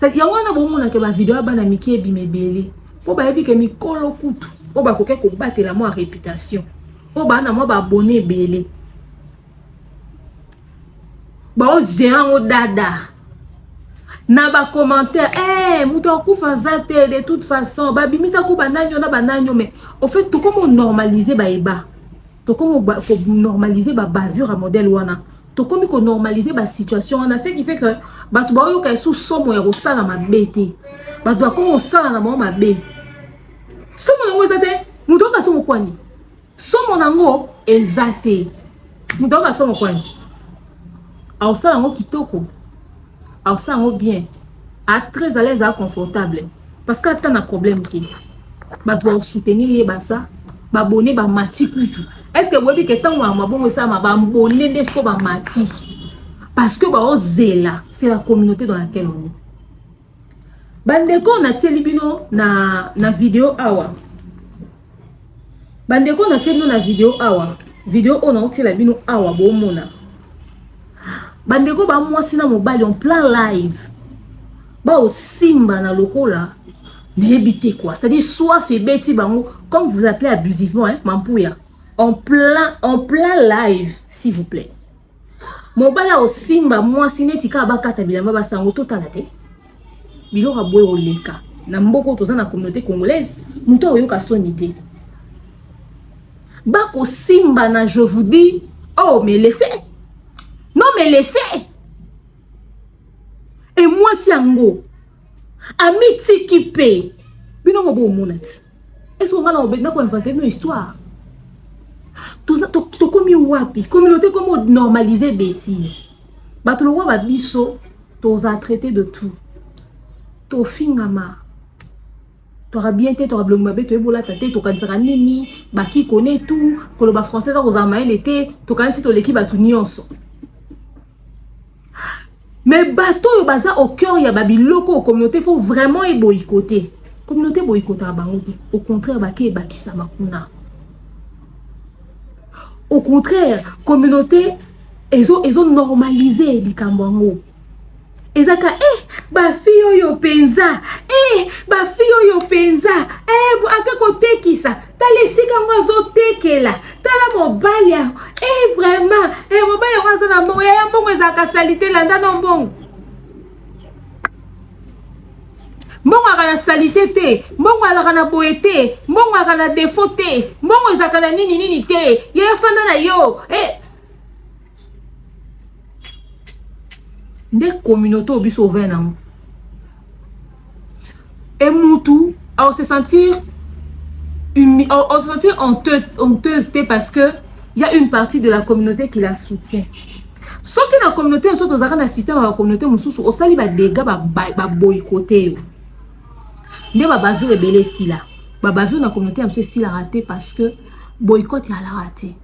Yango wana bomonaka ba video ya bana mike ebima ebele, mpo bayebi ke mikolo kutu oyo bakoki kobatela mwa réputation, oyo baa na mwa baabone ebele, baogere yango dada na bacommentaire. Eh, moto akufa aza te, de toute façon babimisa ku banani oyo na banani oyo. Mais au fait tokomi normaliser bayeba, tokomi konormaliser babavure ya modèle wana, tokomi konormaliser basituation wana, ce qui fait que bato baoyoka esu somo ya kosala mabe te. Bato bakomi kosala na bango mabe, somo nango eza te. Moto oyoka somo kwani, somo nango eza te. Moto ayoka somo kwani, aosala yango kitoko, aosala yango bien, a très à l'aise, a confortable, parce que ata na problème te, bato baosoutenir ye, baza babone bamati kutu. Est ce que boyebi ke ntango ya mabongo esalama, babone nde siko bamati, parce que baozela? C'est la communauté dans laquelle on est. Bandeko, natieli bino na video awa. Bandeko, natieli bino na video awa, video oyo naotiela bino awa, bomona bandeko bamwasi na mobali en plein live, baosimba na lokola nayebi te quoi, c'est-à-dire soif ebeti bango, comme vous appelez abusivement, hein, mampuya, en plein live, s'il vous plaît. Mobali aosimba mwasi neti kaka bakata bilamba basango. Totala te biloko ya boye koleka na mboka oyo toza na communauté congolaise. Moto akoyoka soni te, bakosimba na, je vous dis, oh mais laissez, non mais laissez. E mwasi yango amitiki mpe bino mo bomona te. Est-ce que nga na koinvente bino histoire? Tokomi wapi? Communauté komi normaliser bêtise. Bato lokwa babiso toza traité de tout, tofingama, toka bien te, toka bilongi mabe, toyebolata te, tokanisaka nini, baki kone tout, koloba français eza kozala mayele te, tokanisi toleki bato nyonso. Mais bato oyo baza au cœur ya babiloko oyo communauté faut vraiment eboyikote, communauté eboyikotaka bango te. Au contraire, bake ebakisama kuna. Au contraire, communauté ezo normaliser likambo yango. Ezaka eh bafille oyo mpenza, eh bafille oyo mpenza, eh ake kotekisa, tala esika yango azotekela, tala mobali yango, eh vraiment, eh mobali yango aza na mbongo. Yaya, mbongo ezalaka sali te. Landa no mbongo, mbongo azalaka na salite te, mbongo azalaka na boye te, mbongo azalaka na défaut te, mbongo ezalaka na nini nini te. Yaya, fanda na yo eh. Nde communauté oyo biso ovin nango e mutu ao se sentir honteuse te, parce que il y a une partie de la communauté qui la soutient. Soki na communauté mosusu tozalaka na système ya bacommunauté mosusu, osali badégâts, baboyikote yo nde babavure ebele esila. Babavure na communauté ya mosusu esilaka te, parce que boycott eyalaka te.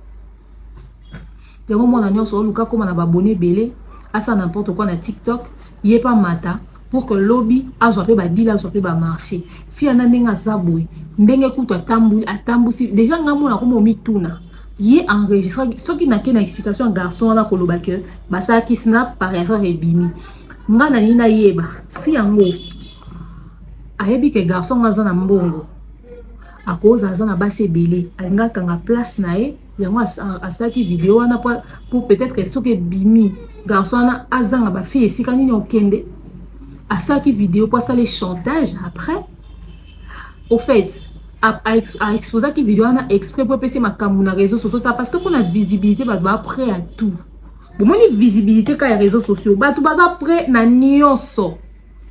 Yango mwana nyonso oluka koma na babone ebele, asala n'importe quoi na TikTok. Ye pe amata pour que lobi azwa pe ba deal, azwa pe ba marche. Fille wana ndenge aza boye, ndenge kutu atambuli, atambusi dejà nga mona nakomi komituna ye enregistraki soki nake na explication ya garçon wana koloba que basalaki snap par erreur ebimi. Nga nalingi nayeba fille yango ayebi que garçon yango aza na mbongo, akozala aza na basi ebele, alingi akanga place na ye. Yango asalaki video wana po peut-être soki ebimi garçon wana azanga ba fille esika nini okende. Asalaki video po asala chantage après. Au fait, a exposaki video wana exprès po epesi makambo na réseaux sociaux ta parce que pona visibilité bato ba prêt à tout. Bomoni visibilité ka ya réseaux sociaux, bato baza prêt na nyonso.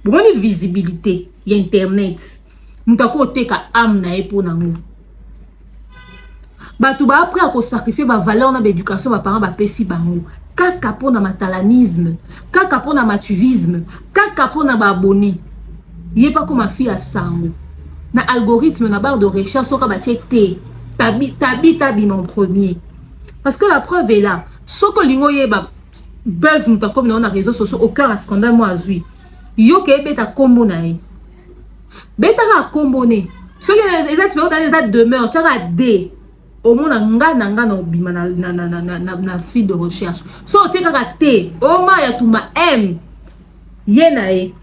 Bomoni visibilité ya internet, moto akoteka âme na ye po nango. Bato ba prêt à ko sacrifier ba valeur na ba éducation ba parents ba pesi bango kaka pona matalanisme, kaka pona matuvisme, kaka pona ba abonné. Ye pa koma fille ya sango na algorithme na barre de recherche soka batie te tabi tabi tabi mon premier, parce que la preuve est là. Soko lingo yeba buzz moto akomi na réseaux sociaux au cœur ya scandale mo azui yo ke ebeta kombo na ye, betaka kombo ne soki eza ti eza eza demeure tiaka d omona nga na nga na obima na, na, na, na, na, na, na fil de recherche. So otie kaka t oma ya tuma m ye na ye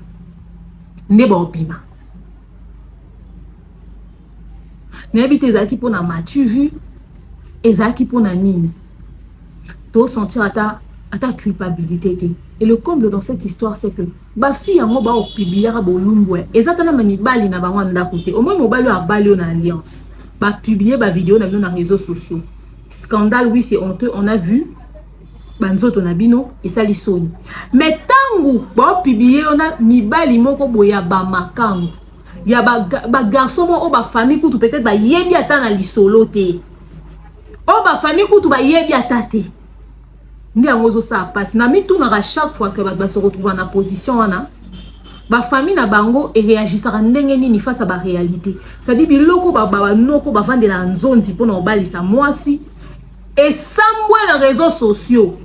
nde baobima. Nayebi te ezalaki mpona matu vu, ezalaki mpona nini, tosentir ata ata culpabilité te. Et le comble dans cette histoire, c'est que bafille yango baopubliaka bolumbu eza ta na mibali na bango ya ndako te. Omoi mobali oyo abali oyo na alliance, bapublie bavideo na bino na réseaux sociaux, scandale, oui, c'est honteux, on a vu banzoto na bino esali soni. Mais ntango baopublie yo na mibali moko boye ya bamakango ya bagarçon moko oyo bafamille kutu peut-être bayebi ata na lisolo te, oyo bafamille kutu bayebi ata te, nde yango ozosala mpasi. Na mitunaka chaque fois que bato base retrouva na position wana, bafamille na bango eréagisaka ndenge nini face à baréalité? C'est-à-dire biloko banoko bavandelaka nzonzi mpona kobalisa mwasi esambwe na réseaux sociaux.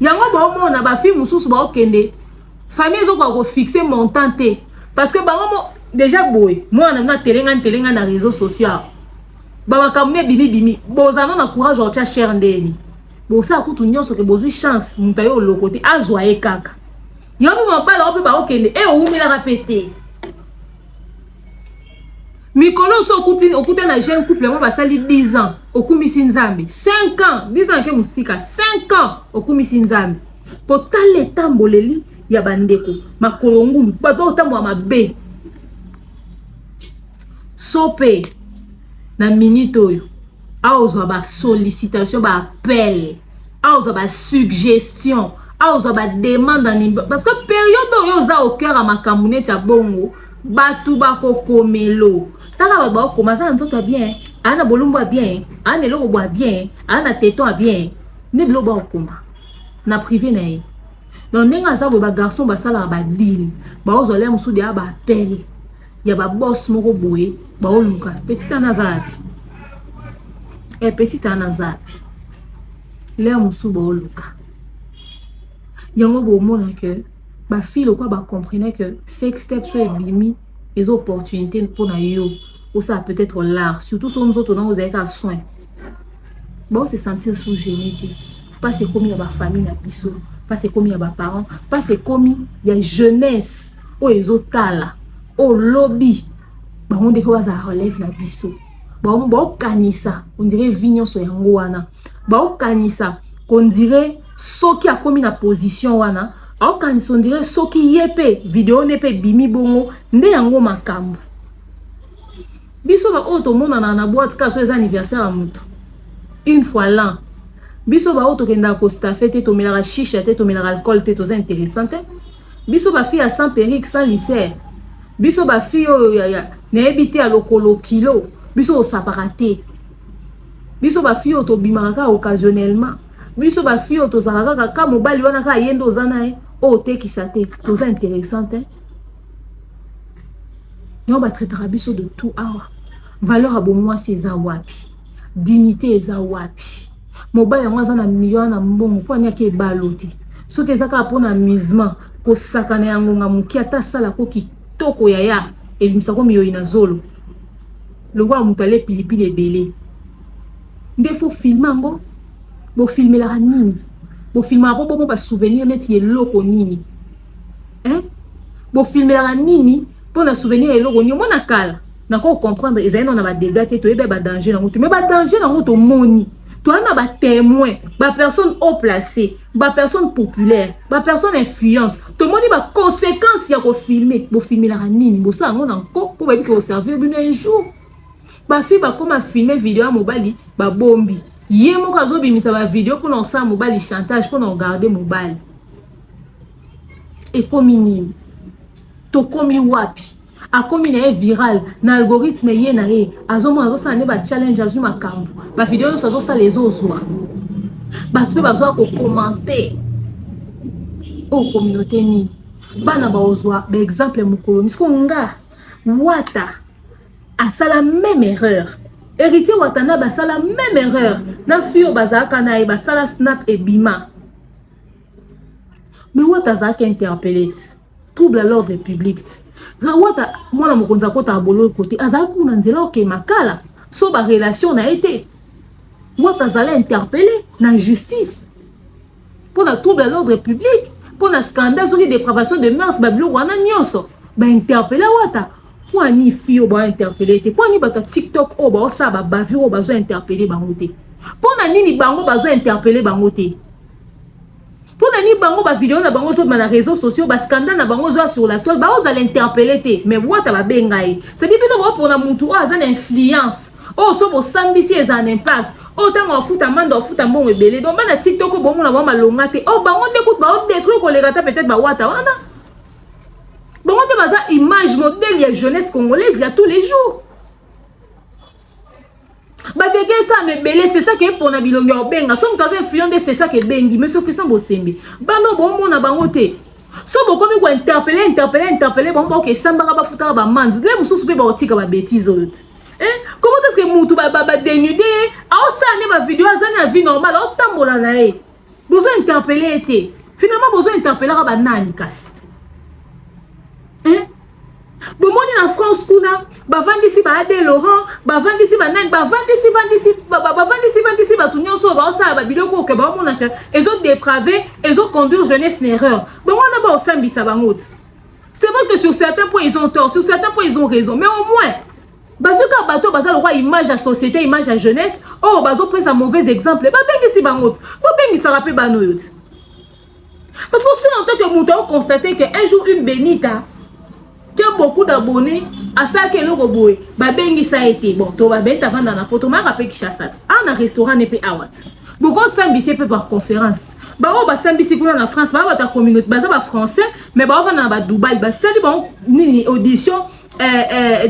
Yango baomona bafille mosusu baokende, famille ezokoka kofixe montant te, parce que bango mo déjà boye mwana na bino atelengani telengani na réseaux sociaux, bamakambo ne ebimibimi. Bozala na courage otya cher ndeni bosala kutu nyonso ke bozwi chance moto aye oloko te, azwa ye kaka yango mpe mabala oyo mpe baokende e owumelaka mpe te. Mikolo so okuti na jeune couple yango basali 10 ans, okumisi Nzambe. 5 ans, 10 ans ake mosika, 5 ans okumisi Nzambe. Po tala etamboleli ya bandeko makolo ngulu, bato bakotambola mabe. So mpe na minute oyo aozwa basollicitation, baappel, aozwa basuggestion, aozwa bademande ani, parce que période oyo oza au cœur ya makambo neti ya bongo, bato bakokomelo. Tala bato bakokoma: aza na nzoto ya bien, aa na bolumbu ya bien, aa na eloko bwa bien, aa na teton ya bien. Nde biloko bakokoma na privé na ye. Donc ndenge aza boye, bagarçon basalaka badeal, baozwa le mosusu deya baappel ya baboss moko boye, baoluka petit ana aza wapi, e petit ana aza wapi. Lere mosusu baoluka yango. Bomona ke bafille lokwa bacomprene que sextape so ebimi eza opportunité mpona yo osala peut-être l'art, surtout so nzoto nango ozali kaka soin, bao se sentir sous gêné te. Mpasi ekomi ya bafamille na biso, mpasi ekomi ya baparent, mpasi ekomi ya jeunesse oyo ezotala oyo lobi bango nde fo bazala relève na biso. Baokanisa on dirait vie nyonso yango wana, baokanisa qu'on dirait soki akomi na position wana, aokanisa on dirait soki ye mpe video ne mpe ebimi bongo nde yango makambo. Biso baoyo tomonana na boîte kaka so eza anniversaire ya moto une fois l'an, biso baoyo tokendaka kostafe te, tomelaka shisha te, tomelaka alcool te, toza intéressant te. Biso bafille ya sans perruque, sans lisseur, biso bafille oyo nayebi te ya lokolo kilo, biso osapaka te, biso bafille oyo tobimaka kaka occasionnellement, biso bafille oyo tozalaka kaka ka mobali wana kaka ye nde oza na ye oyo otekisa te, toza intéressant te. Yango batraitaka biso de tout awa. Valeur ya bomwasi eza wapi? Dignité eza wapi? Mobali yango aza na million na mbongo mpo aniaki ebalo te. Soki eza kaka mpona amusement, Kosakana ya ngonga moke ata asala ko kitoko yaya ebimisa ko miyoyi na zolo lokola moto ale pilipili ebele nde fo filme yango. Bofilmelaka nini? Bofilmaka po bomo ba souvenir neti eloko nini? Hein? Bofilmelaka nini mpo na souvenir eloko nini? Omona kala nako comprendre ezali nano na ba dégâts te, toyebi ba danger nango te, mais ba danger nango tomoni toza na ba témoins, ba personnes haut placées, ba personnes populaires, ba personnes influentes, tomoni ba conséquences ya kofilme. Bofilmelaka nini? Bosala yango na nko mpo bayebi ke koservir bino un jour. Ba fille bakoma filme video ya mobali babombi ye moko azobimisa ba video mpona kosala mobali chantage mpona kogarde mobali. Ekomi nini? Tokomi wapi? Akomi na ye viral na algorithme ye na ye azomona azosala nde ba challenge azwi makambo ba video nyonso azosala ezozwa bato mpe bazwa kokomante. Oyo communauté nini? Bana baozwa ba exemple mokolo nisiko nga wata asala meme erreur. Héritier Watanabe asala meme erreur na fille oyo bazalaka na ye basala snap ebima. Mais Wata azalaki interpellé trouble à l'ordre public. Wata mwana mokonzi akotaka boloko te, azalaki kuna nzela oke makala so ba relation na ye te. Wata azala interpellé na justice mpo na trouble à l'ordre public, mpo na scandale soki dépravation de mœurs, babiloko wana nyonso ba interpellé Wata. Mpo ani fille oyo ba interpellé te? Mpo ani bato ya TikTok oyo baosala ba bavure oyo bazo interpellé bango te? Mpo na nini bango bazo interpellé bango te? Mpo na nini bango ba video na bango ezobima na réseaux sociaux, ba scandale na bango ezoya sur la toile, baozala interpellé te? Mais Wata babenga ye. C'est-à-dire bino boopona mutu oyo aza na influence, oyo so bosambisi ezala na impact, oyo ntango afuta manda afuta mbongo ebele. Donc bana TikTok oyo bomona bango malonga te, oyo bango nde kutu baodétruire koleka ata peut-être bawata wana. Bango nde baza image modèle ya jeunesse congolaise ya tous les jours. Badege esala ebele, c'est ça ke epona bilongi ya kobenga. So moto aza influent nde c'est ça ke ebengi. Monsieur Christian Bosembe, bana bomona bango te. So bokomi ko interpeller, interpeller, interpeller bango baoke esambaka bafutaka ba manzi. Le mosusu mpe baotika ba bêtises oyo te. Eh, comment est-ce que mutu ba ba, ba dénudé aosala nde ba video aza na vie normale aotambola na ye. Bozo interpeller ye te. Finalement bozo interpellaka ba nani kasi? Hein? Bomoni na France kuna bavandisi ba Ade Laurent, bavandisi ba nani, bavandisi vandisi bavandisi vandisi bato nyonso oyo baosala ba biloko oyo ke baomonaka ezo dépraver, ezo conduire jeunesse na erreur. Bango wana baosambisa bango te. C'est vrai que sur certains points ils ont tort, sur certains points ils ont raison, mais au moins bazwi kaka bato baza lokola image ya société, image ya jeunesse oyo bazopesa mauvais exemple, babengisi bango te. Bobengisaka mpe bana oyo te. Parce que aussi longtemps que moto akoconstater que un jour une Benita qui a beaucoup d'abonnés asalaki eloko boye babengisa ye te. Bon, to babeta vanda na poto mayaka mpe Kinshasa te, awa na restaurant ne mpe awa te. Bokosambisa mpe par conférence. Bango basambisi kuna na France, baa bato ya communauté, baza ba français mais baovanda na ba Dubaï, basali bango nini audition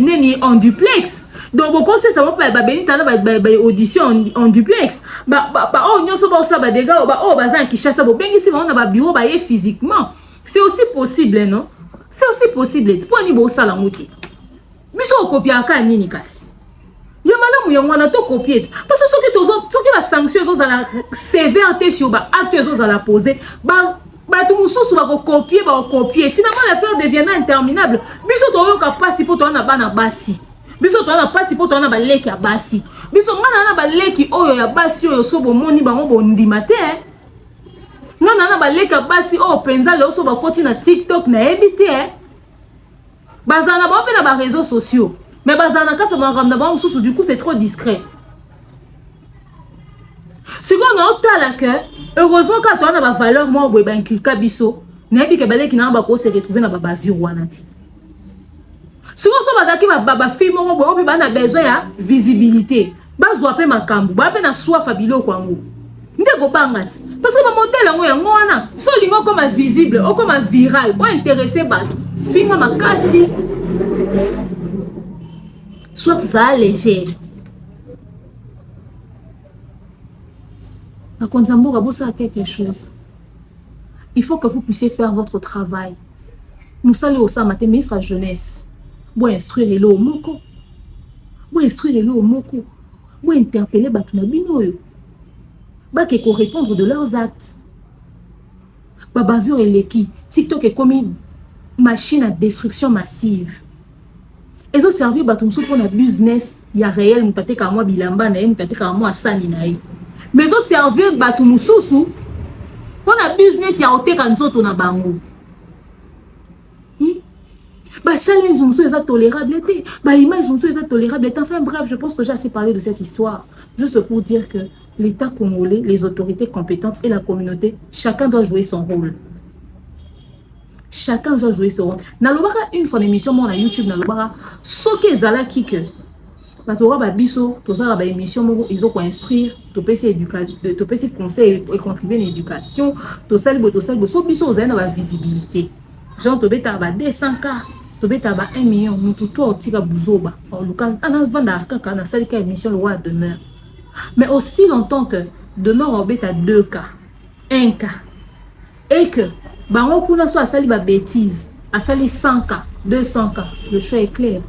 nini en duplex. Donc bokosesa bango mpe babenita na ba audition en duplex. Baoyo nyonso baosala badégâts, baoyo baza na Kinshasa bobengisi bango na babureau baye physiquement. C'est aussi possible, non? C'est aussi possible. Mpo ani bosala yango te? Biso okopiaka nini kasi ya malamu yango wana tokopie te, parce que soki tozo soki basanction ezozala sévère te sur baacte ezozala posé, bato mosusu bakokopie bakokopie, finalement l'affaire deviendra interminable. Biso toyoka mpasi mpo toza na bana basi, biso toza na mpasi mpo toza na baleki ya basi. Biso ngai na na baleki oyo ya basi oyo so bomoni bango bondima te. Ngai na na baleki ya basi oyo mpenza lelo so bakoti na TikTok nayebi te. Bazala na bango mpe na baréseaux sociaux, mais bazala na kati ya makambo na bango mosusu, du coup c'est trop discret. Sikoyo naotala ke heureusement kaka toza na bavaleur moko boye bainculka biso, nayebi ke baleki nanga bakose retrouve na babavure wana te. Sikoyo so bazalaki bafille moko boye oyo mpe baa na besoin ya visibilité, bazwa mpe makambo baa mpe na swafa biloko yango nde kobanga ti, parce que bamodele yango yango wana. So olingi okoma visible, okoma viral, ointeresse bato, finga makasi, soit zala légère. Bakonzi ya mboka, bosala quelque chose. Il faut que vous puissiez faire votre travail. Mosala oyo osalama te. Ministre ya jeunesse, boinstruire eloo moko, boinstruire eloo moko, bointerpeller bato na bino oyo bake korépondre de leurs actes. Babavure eleki. TikTok ekomi machine à destruction massive. Ezoservir bato mosusu mpona business ya réel, moto atekaka mwa bilamba na ye, moto atekaka mwa sani na ye, mais ezoservir bato mosusu mpona business ya koteka nzoto na bango. Bachallenge mosusu eza tolérable te, baimage mosusu eza tolérable te. Enfin bref, je pense que j'ai assez parlé de cette histoire, juste pour dire que l'État congolais, les autorités compétentes et la communauté, chacun doit jouer son rôle. Chacun doit jouer son rôle. Nalobaka une fois na émission moko na YouTube, nalobaka soki ezalaki ke bato oka babiso tozalaka baémission moko ezokoinstruire, topesi, topesi conseil, econtribue na éducation, tosali boye, tosali boye, so biso ozali na bavisibilité, genre tobetaka ba 200K, tobetaka ba 1 million, motu to otika buzoba, oluka anavandaka kaka nasali ka émission lokola Demeure. Mais aussi longtemps que Demeure obeta 2K, 1K, et que bango kuna so asali babêtise, asali 100K, 200K, le choix est clair,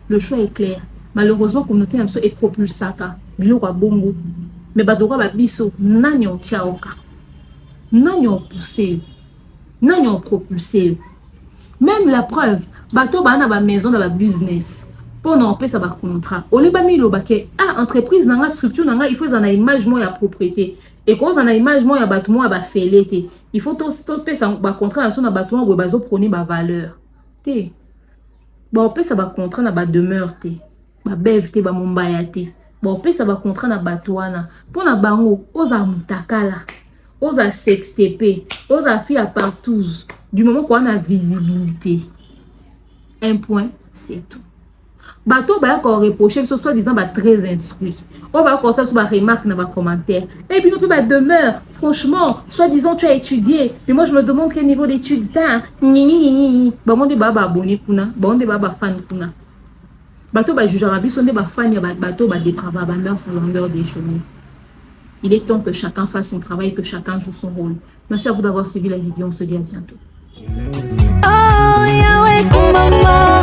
le choix est clair. Malheureusement, communauté na biso epropulsaka biloko ya bongo, mais bato oka babiso, nani otia oka, nani opousse yo, nani opropulse yo? Même la preuve, bato baa na bamaison, na babusiness, mpona opesa bacontrat, oleba miloba ke ah, entreprise na nga, structure na nga, il faut ezala na image moko ya propriété, ekozala na image moko ya bato moko ya bafele te. Il faut topesa bacontrat na biso na bato moko boye bazoprôner bavaleur te. Baopesa bacontrat na bademeure te, babeve te, bamombaya te. Baopesa bacontrat na bato wana mpo na bango ozala motakala, ozala sextape, ozala fille ya partouze, du moment koa na visibilité, un point, c'est tout. Bato baya koreproche biso, soi disant batrès instruit, oyo baya kosala biso baremarque na bacommentaire et bino mpe bademeure, franchement, soi disant tu as étudié, mais moi je me demande quel niveau d'études ta nini. Bango nde baya baabonné kuna, bango nde baya bafan kuna. Bato bajugeaka biso nde bafani ya bato badéprava bamœurs à longueur des journées. Il est temps que chacun fasse son travail, que chacun joue son rôle. Merci à vous d'avoir suivi la vidéo. On se dit à bientôt. Oh, Yahweh, kumama.